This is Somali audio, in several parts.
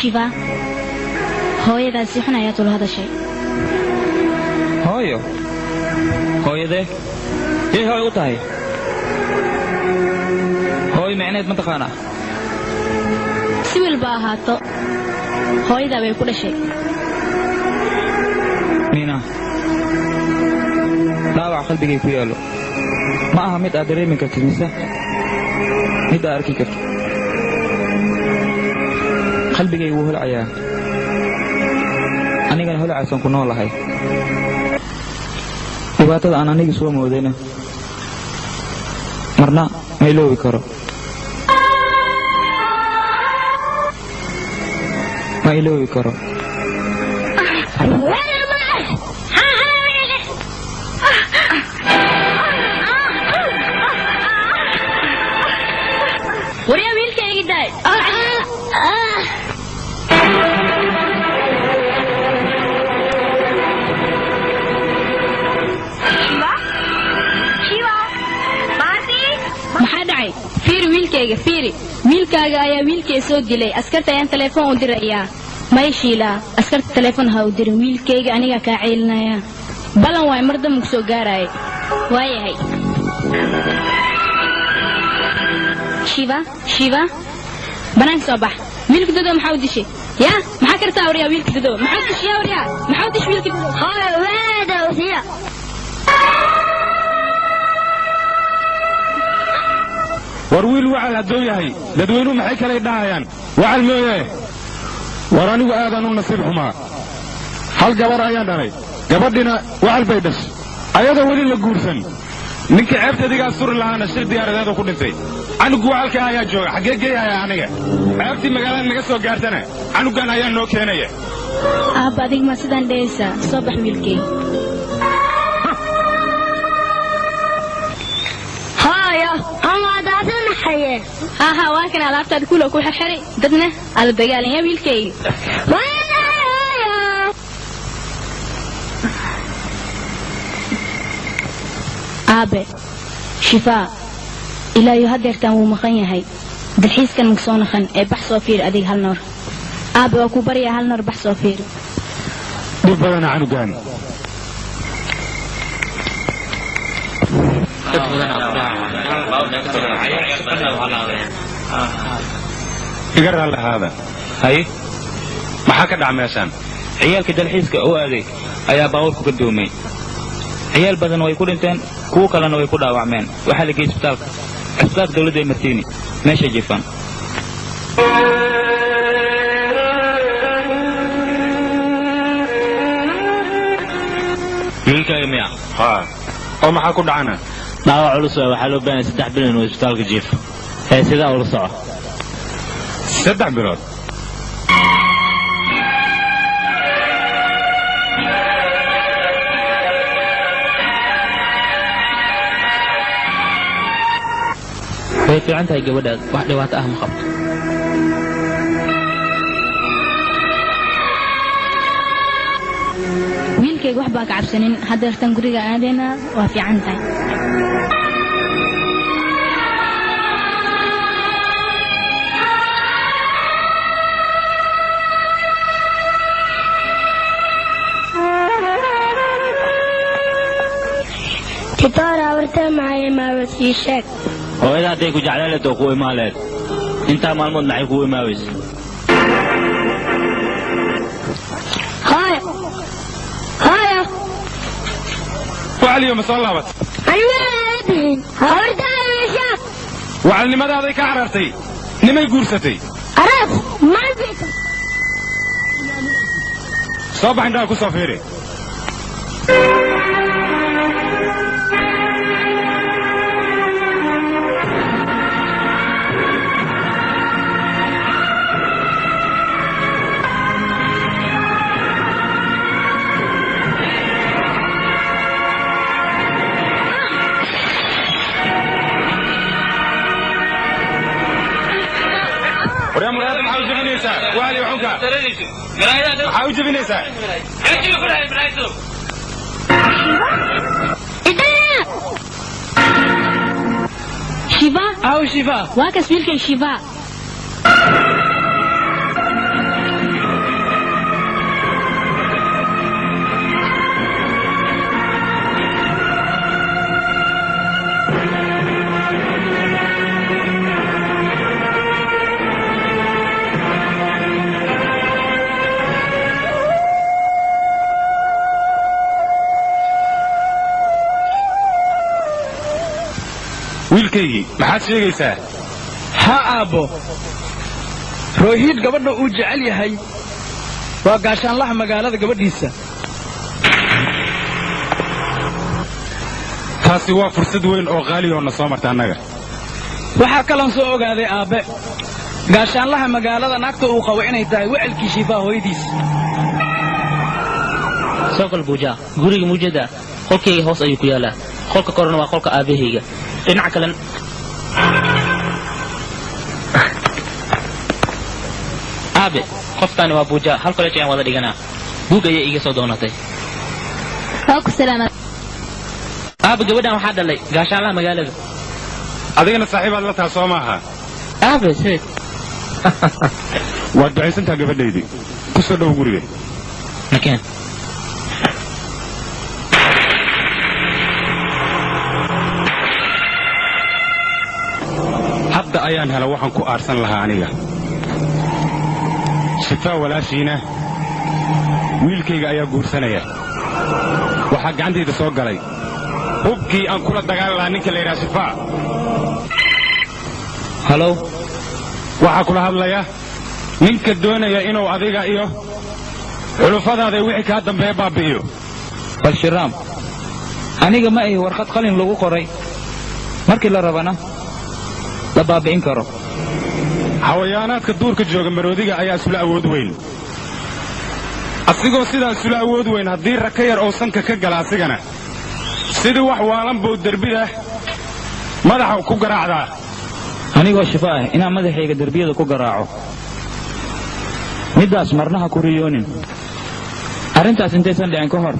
Shiva, hooyadaa si xun ayaad ula hadashay. Hooyo, hooyadee yay hooy u tahay? Hooyo micneed ma taqaanaa? Si walba ahaato, hooyadaa bay ku dhashay. Miina, dhaawac qalbigay ku yaallo ma aha mid aad dareemi kartid mise mid aad arki kartid. Qalbigay wuu holcayaa, anigana holcaasaan ku noolahay. Dhibaatada aan anigi soo moodayna marna ma iloobi karo, ma iloobi karo. Waryaa, wiilkaygi daay. Maxaa dhacay? Fiiri wiilkayga, fiiri. Wiilkaaga ayaa wiilkay soo dilay. Askarta ayaan telefoon u dirayaa. May, Shiilaa, askarta telefoon ha u dirin. Wiilkayga anigaa kaa ceelinaya. Ballan waay, mar dambe ku soo gaaraaye. Waayahay. Shiva, Shiva, banaanka soo bax. Wiilka Dodo maxaa u dishay? Yaa, maxaa kartaa? Waryaa, wiilka Dodo maxaa u dishay? Yaa, waryaa, maxaa u dishay wiilka Dodo? War wiil wacal hadduu yahay, dadweynuhu maxay kalay dhahayaan? Wacal mooye. War anigu aadaan u nasiib xumaa. Hal gabar ayaan dhalay, gabadhina wacal bay dhashay ayadoo weli la guursan. Ninkii ceebta suri lahaana shil diyaaradeedu ku dhintay. Canugu wacalka ayaa jooga, xaggee geeyaya aniga? Ceebtii magaalada naga soo gaartana canugan ayaa noo keenaya. Aabba, adig ma sidaan dhehaysaa? Soo bax, wiilkay. Hooyo, aan waa daadanaxaye. Ha ha, waa kan alaabtaada kuula ku xirxiray. Dadna ala dagaalan yaa, wiilkayga. Hooyo. Aabe, Shifaa ilaayo hadeertaan wuu maqan yahay. Dalxiiskan maku soo naqan ee bax soo fiir adiga hal noor. Aabe, waa ku baryaa, hal noor bax soo fiir. Dhib badana canugan. Dad badan aa ku dhaca. Iga raalli ahaada. Haye. Maxaa ka dhaca meeshaan? Ciyaalka dalxiiska u aaday ayaa baabuurku ka doomay. Ciyaal badan way ku dhinteen, kuwo kalena way ku dhaawacmeen. Waxaa la geeyey isbitaalka, cisbitaalka dowladda ee Martiini. Meeshay jiifaan. Wiilkaaga miya? Haa, oo maxaa ku dhacana? Dhaawac culus waay. Waxaa loo baahan 3 bil inuu isbitaalka jiifo ee sidaa ula soco. 3 bilood? Way fiican tahay gabadhaad, wax dhibaato ah ma qabto. Wiilkayga wax baa ka cabsanin. Hadeertan guriga aadayna, waa fiican tahay. Titoora, warta maxay imaawad? Ii sheeg. Hooyada hadday ku jeclaan leed oo kuu imaan leed, intaa maalmood maxay kugu imaaweysa? Hooyo, hooyo. Wacaliyo, ma soo laabat? Aniga bixin habarta ii sheeg. Wacalnimadaaday ka carartay, nimay guursatay. Aras malbita. Soo bax, indhaha ku soo fiiri. Waryaa, muraayadda maxaa u jebinaysaa? Wacali xunka, maxaa u jebinaysaa? Shiva. Aw, Shiva. Waa kas wiilkay Shiva. Wiilkaygii, maxaad sheegaysaa? Ha aabbo, Roohiid gabadha uu jecel yahay waa gaashaanlaha magaalada gabadhiisa. Taasi waa fursad weyn oo qaali oo na soo marta annaga. Waxaa kaloon soo ogaaday aabbe, gaashaanlaha magaalada naagta uu qabo inay tahay wecelkii Shiifaa hooyadiis. Soo kal Buujaa, guriga muujada qolkayga hoos ayuu ku yaalaa, qolka korena waa qolka aabahayga. Dhinaca kalen aabe, qoftaani waa Buujaa, hal college ayaan wada dhiganaa. Buug ayay iiga soo doonatay. Waa ku salaama. Aabe, gabadhan waxaa dhalay gaashaanlaha magaalada. Adigana saaxiibaad la taha, soo maaha? Aabe, see? Waad ducaysantaha gabadhaydii, ku soo dhow guriga. Nakeen. Hadda ayaan hela waxaan ku aarsan lahaa aniga. Shifaa walaashiina wiilkayga ayaa guursanaya. Waxaa gacantayda soo galay hubkii aan kula dagaali lahaa ninka la yidhaha Shifaa. Halow. Waxaa kula hadlaya ninka doonaya inuu adiga iyo xulufadaada wixii kaa dambeeya baabbi'iyo. Balshiraam, aniga ma ahi warqad qalin lagu qoray, markii la rabana la baabi'in karo. Xawayaanaadka duurka jooga maroodiga ayaa isula awood weyn. Asigoo sidaa isula awood weyn, haddii raka yar oo sanka ka gala, asigana sidii wax waalan buu derbida madaxa ku garaacdaa. Anigoo Shifa ah inaan madaxayga derbiyada ku garaaco, middaas marnaha ku riyoonin. Arrintaas intaysan dhicin ka hor,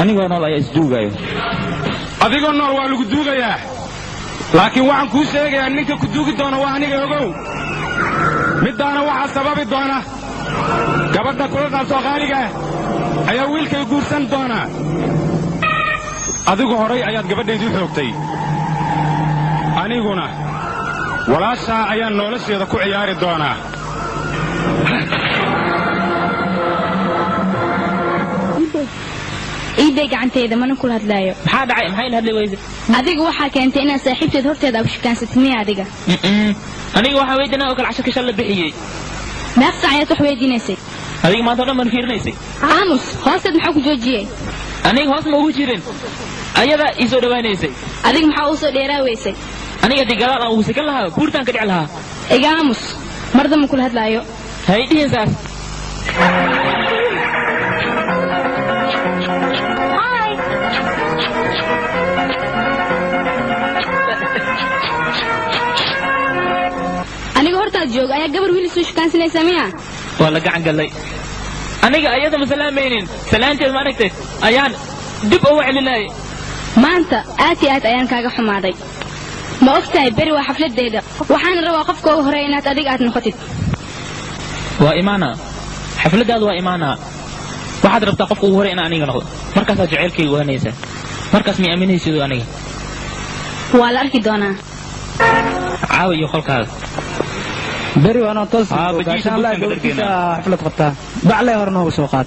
anigoo nool ayaa isduugayo. Adigoo nool waa lagu duugayaa, laakiin waxaan kuu sheegayaa ninka ku duugi doona waa aniga. Ogow, middaana waxaa sababi doona gabadha kula dhaabtoo qaaliga ah ayaa wiilkay guursan doonaa. Adigu horay ayaad gabadhaydu xoogtay, aniguna walaashaa ayaan nolosheeda ku ciyaari doonaa. Iiday gacantayda, mana kula hadlaayo. Maxaa dhacay? Maxay la hadli weyse? Adiga waxaa keentay inaad saaxiibteed horteeda aad shukaansatid miya adiga? Aniga waxaa weydiinaa oo kale casharka shal la bixiyey. Meeq saac ayaad wax weydiinaysay? Adiga maanta o dhan baan fiirinaysay. Aamus, hoosteed maxaa ku joojiyey? Aniga hoos ma ugu jirin, ayadaa ii soo dhowaanaysay. Adiga maxaa uu soo dheeraa weysay? Aniga haddii gadaal aan ugu sikan lahaa, buurtaan ka dhici lahaa. Iga aamus, mar damba kula hadlaayo. Hay dhihin saas. Aniga hortaad jooga ayaa gabar wiil soo shukaansanaysaa miya? Waa la gacan gallay. Aniga ayada ma salaamaynin, salaanteed ma aragtay ayaan dib uga celinayay. Maanta aad iyo aad ayaan kaaga xumaaday. Ma og tahay beri waa xafladeeda, waxaana rabaa qofka ugu horeeya inaad adiga aad noqotid. Waa imaanaa xafladaadu, waa imaanaa. Waxaad rabtaa qofka ugu horey inaan aniga noqdo, markaasaad jaceylkayga ohanaysaa, markaas may aaminaysido aniga. Waa la arki doonaa. Caawa iyo qolkaaga. Beri waanoo toos. Aa, bajiisa gaashaanlaha buurtanka gabadhiisa dharkeena. Xaflad qabtaa, baclee hore noogu soo qaad.